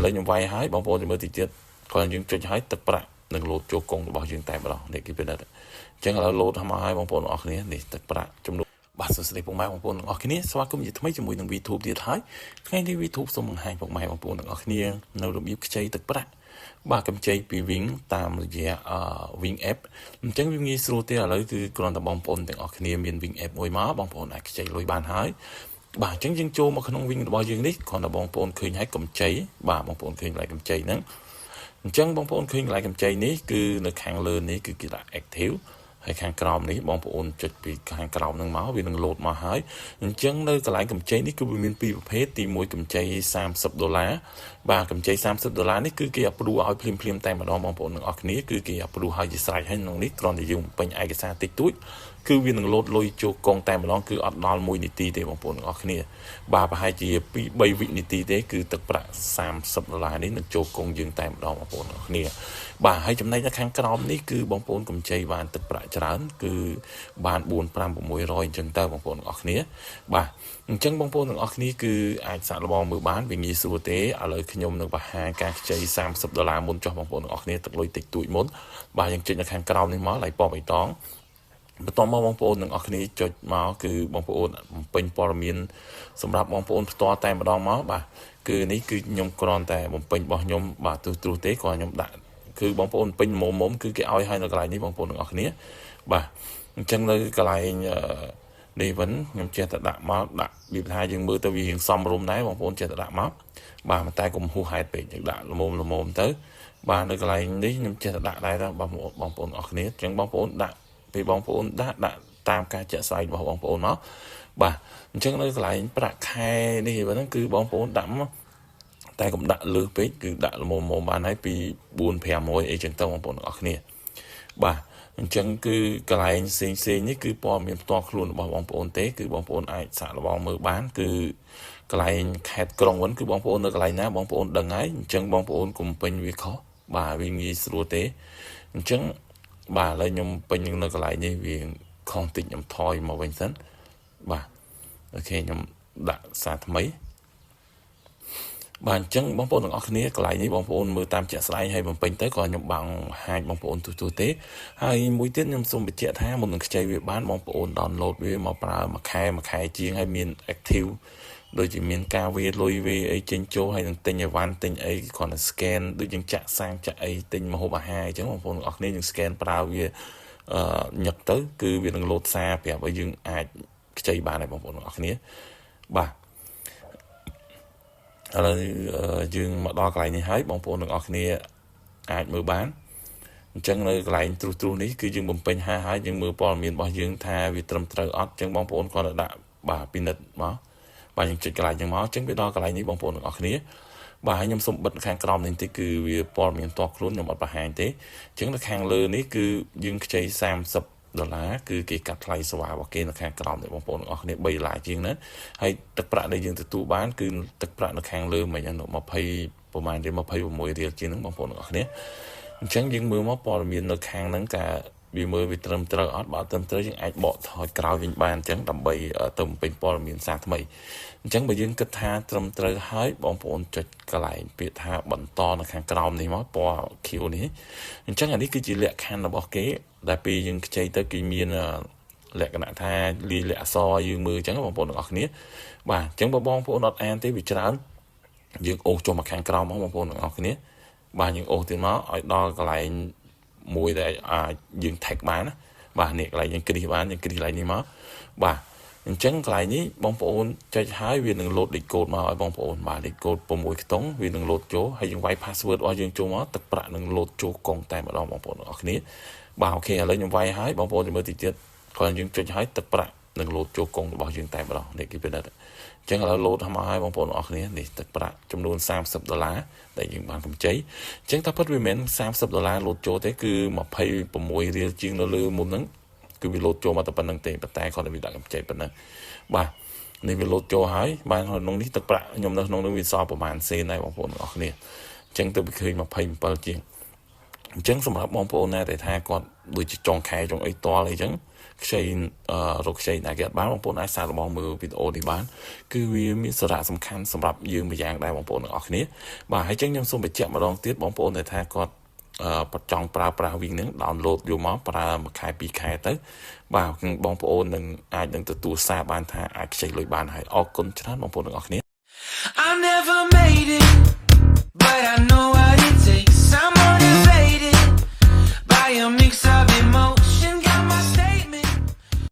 ឡូវខ្ញុំវាយហើយបងប្អូនមើលតិចទៀតគ្រាន់យើងចុចហើយទឹកប្រាក់នឹងលោតចូលកុងរបស់យើងតែម្ដងនេះគេពិនិត្យអញ្ចឹងឥឡូវលោតមកហើយបងប្អូនអរគ្នានេះទឹកប្រាក់ចំនួនបាទសួស្តីពុកម៉ែបងប្អូនទាំងអស់គ្នាស្វាគមន៍ជាថ្មីជាមួយនឹង VTube ទៀតហើយថ្ងៃនេះ VTube សូមបង្ហាញពុកម៉ែបងប្អូនទាំងអស់គ្នានៅរបៀបខ្ចីទឹកប្រាក់បាទកម្ចីពី Wing តាមរយៈ Wing App អញ្ចឹងវាងាយស្រួលទេឥឡូវគឺគ្រាន់តែបងប្អូនទាំងអស់គ្នាមាន Wing App មួយមកបងប្អូនអាចខ្ចីលុយបានហើយបាទអញ្ចឹងយើងចូលមកក្នុង Wing របស់យើងនេះគ្រាន់តែបងប្អូនឃើញហើយកម្ចីបាទបងប្អូនឃើញកន្លែងកម្ចីហ្នឹងអញ្ចឹងបងប្អូនឃើញកន្លែងកម្ចីនេះគឺនៅខាងលើនេះគឺគេដាក់ active ហើយខាងក្រោមនេះបងប្អូនចុចពីខាងក្រោមហ្នឹងមកវានឹងលោតមកហើយអញ្ចឹងនៅកន្លែងកម្ចីនេះគឺវាមានពីរប្រភេទទី1កម្ចី30ដុល្លារបាទកម្ចី30ដុល្លារនេះគឺគេ approve ឲ្យភ្លាមភ្លាមតែម្ដងបងប្អូនទាំងអស់គ្នាគឺគេ approve ឲ្យជាស្រេចហើយក្នុងនេះគ្រាន់តែយើងបំពេញឯកសារតិចតួចគឺវានឹងលោតលុយចូលកងតែម្ដងគឺអត់ដល់1នាទីទេបងប្អូនទាំងអស់គ្នាបាទប្រហែលជា2 3វិនាទីទេគឺទឹកប្រាក់30ដុល្លារនេះនឹងចូលកងយើងតែម្ដងបងប្អូនទាំងអស់គ្នាបាទហើយចំណែកនៅខាងក្រោមនេះគឺបងប្អូនកម្ចីបានទឹកប្រាក់ច្រើនគឺបាន4 5 600អញ្ចឹងទៅបងប្អូនទាំងអស់គ្នាបាទអញ្ចឹងបងប្អូនទាំងអស់គ្នាគឺអាចសាកល្បងមើលបានវាងាយស្រួលទេឥឡូវខ្ញុំនឹងបង្ហាញការខ្ចី30ដុល្លារមុនចុះបងប្អូនទាំងអស់គ្នាទឹកលុយតិចតួចមុនបាទយើងចុចនៅខាងក្រោមនេះមកឡៃពណ៌បៃតងបន្ទាប់មកបងប្អូនទាំងអស់គ្នាចុចមកគឺបងប្អូនបំពេញព័ត៌មានសម្រាប់បងប្អូនផ្ទាល់តែម្ដងមកបាទគឺនេះគឺខ្ញុំគ្រាន់តែបំពេញរបស់ខ្ញុំបាទទោះទ្រុសទេគ្រាន់ខ្ញុំដាក់គឺបងប្អូនពេញមុំមុំគឺគេឲ្យឲ្យនៅកន្លែងនេះបងប្អូនទាំងអស់គ្នាបាទអញ្ចឹងនៅកន្លែងនេះវិញខ្ញុំចេះតែដាក់មកដាក់វាថាយើងមើលទៅវារៀងសមរម្យដែរបងប្អូនចេះតែដាក់មកបាទតែកុំហួសហេតុពេកយើងដាក់ល្មមល្មមទៅបាទនៅកន្លែងនេះខ្ញុំចេះតែដាក់ដែរបងប្អូនបងប្អូនអរគ្នាអញ្ចឹងបងប្អូនដាក់ពេលបងប្អូនដាក់ដាក់តាមការជាក់ស្ដែងរបស់បងប្អូនមកបាទអញ្ចឹងនៅកន្លែងប្រាក់ខែនេះហ្នឹងគឺបងប្អូនដាក់មកតែកុំដាក់លើសពេកគឺដាក់ល្មមៗបានហើយពី4 500អីចឹងទៅបងប្អូនទាំងអស់គ្នាបាទអញ្ចឹងគឺកន្លែងផ្សេងផ្សេងនេះគឺព័ត៌មានផ្ទាល់ខ្លួនរបស់បងប្អូនទេគឺបងប្អូនអាចសាកល្បងមើលបានគឺកន្លែងខេត្តក្រុងវិញគឺបងប្អូននៅកន្លែងណាបងប្អូនដឹងហើយអញ្ចឹងបងប្អូនកុំពេញវាខុសបាទវាងាយស្រួលទេអញ្ចឹងបាទឥឡូវខ្ញុំពេញនៅកន្លែងនេះវាខុសតិចខ្ញុំថយមកវិញសិនបាទ OK ខ្ញុំដាក់សារថ្មីបាទអញ្ចឹងបងប្អូនទាំងអស់គ្នាកន្លែងនេះបងប្អូនមើលតាមជាក់ស្ដែងហើយបំពេញទៅក៏ខ្ញុំបងហាញបងប្អូនទូទៅទេហើយមួយទៀតខ្ញុំសូមបញ្ជាក់ថាមុននឹងខ្ចីវាបានបងប្អូន download វាមកប្រើមួយខែមួយខែជាងហើយមាន active ដូចជាមានការវេលុយវេអីចេញចូលហើយនឹងទិញអីវ៉ាន់ទិញអីគ្រាន់តែ scan ដូចយើងចាក់សាំងចាក់អីទិញម្ហូបអាហារអញ្ចឹងបងប្អូនទាំងអស់គ្នាយើង scan ប្រើវាអឺញឹកទៅគឺវានឹងលោតសារប្រាប់ឲ្យយើងអាចខ្ចីបានហើយបងប្អូនទាំងអស់គ្នាបាទឥឡូវយើងមកដល់កន្លែងនេះហើយបងប្អូនទាំងអស់គ្នាអាចមើលបានអញ្ចឹងនៅកន្លែងទ្រុសទ្រុសនេះគឺយើងបំពេញហាហើយយើងមើលព័ត៌មានរបស់យើងថាវាត្រឹមត្រូវអត់អញ្ចឹងបងប្អូនគ្រាន់តែដាក់បាទពិនិត្យមកបាទយើងចុចកន្លែងហ្នឹងមកអញ្ចឹងវាដល់កន្លែងនេះបងប្អូនទាំងអស់គ្នាបាទហើយខ្ញុំសូមបិទខាងក្រោមនេះបន្តិចគឺវាព័ត៌មានផ្ទាល់ខ្លួនខ្ញុំអត់បង្ហាញទេអញ្ចឹងនៅខាងលើនេះគឺយើងខ្ចី30ដុល្លារគឺគេកាត់ថ្លៃសេវារបស់គេនៅខាងក្រោមនេះបងប្អូនទាំងអស់គ្នា3ដុល្លារជាងណាហើយទឹកប្រាក់ដែលយើងទទួលបានគឺទឹកប្រាក់នៅខាងលើមិញហ្នឹង20ប្រហែលរៀល26រៀលជាងហ្នឹងបងប្អូនទាំងអស់គ្នាអញ្ចឹងយើងមើលមកព័ត៌មាននៅខាងហ្នឹងកាវាមើលវាត្រឹមត្រូវអត់បើត្រឹមត្រូវយើងអាចបកថយក្រោយវិញបានអញ្ចឹងដើម្បីទៅបំពេញព័ត៌មានសារថ្មីអញ្ចឹងបើយើងគិតថាត្រឹមត្រូវហើយបងប្អូនចុចកន្លែងពាក្យថាបន្តនៅខាងក្រោមនេះមកពណ៌ខៀវនេះអញ្ចឹងអានេះគឺជាលក្ខខណ្ឌរបស់គេដែលពេលយើងខ្ចីទៅគេមានលក្ខណៈថាលាយលក្ខអក្សរយើងមើលអញ្ចឹងបងប្អូនទាំងអស់គ្នាបាទអញ្ចឹងបើបងប្អូនអត់អានទេវាច្រើនយើងអូសចុះមកខាងក្រោមមកបងប្អូនទាំងអស់គ្នាបាទយើងអូសទៀតមកឲ្យដល់កន្លែងមួយដែលអាចយើង tick បានណាបាទនេះកន្លែងយើងគ្រីសបានយើងគ្រីសកន្លែងនេះមកបាទអញ្ចឹងកន្លែងនេះបងប្អូនចុចហើយវានឹងលោតលេខកូដមកឲ្យបងប្អូនបាទលេខកូដ6ខ្ទង់វានឹងលោតចូលហើយយើងវាយ password របស់យើងចូលមកទឹកប្រាក់នឹងលោតចូលកងតែម្ដងបងប្អូនទាំងអស់គ្នាបាទ OK ឥឡូវខ្ញុំវាយហើយបងប្អូនមើលតិចទៀតគ្រាន់យើងចុចហើយទឹកប្រាក់នឹងលោតចូលកងរបស់យើងតែម្ដងនេះគេពិនិត្យអញ្ចឹងឥឡូវលោតមកហើយបងប្អូនអរគ្នានេះទឹកប្រាក់ចំនួន30ដុល្លារដែលយើងបានកម្ចីអញ្ចឹងតែពិតវាមិនមែន30ដុល្លារលោតចូលទេគឺ26រៀលជាងនៅលើមុនហ្នឹងគឺវាលោតចូលមកតែប៉ុណ្្នឹងទេប៉ុន្តែគាត់តែវាដាក់កម្ចីប៉ុណ្ណឹងបាទនេះវាលោតចូលហើយបាទក្នុងនេះទឹកប្រាក់ខ្ញុំនៅក្នុងនោះវាសល់ប្រហែលសេនដែរបងប្អូនទាំងអស់គ្នាអញ្ចឹងទៅវាឃើញ27ជាងអញ្ចឹងសម្រាប់បងប្អូនណាដែលថាគាត់ ដូចជាចុងខែចុងអីតលអីចឹងខ្ចីរកខ្ចីណាគេអត់បានបងប្អូនអាចសាកល្បងមើលវីដេអូនេះបានគឺវាមានសារៈសំខាន់សម្រាប់យើងម្យ៉ាងដែរបងប្អូនទាំងអស់គ្នាបាទហើយចឹងខ្ញុំសូមបញ្ជាក់ម្ដងទៀតបងប្អូនដែលថាគាត់អឺប្រចង់ប្រើប្រាស់វិញហ្នឹង download យកមកប្រើមួយខែពីរខែទៅបាទបងប្អូននឹងអាចនឹងទទួលសារបានថាអាចខ្ចីលុយបានហើយអរគុណច្រើនបងប្អូនទាំងអស់គ្នា I never made it.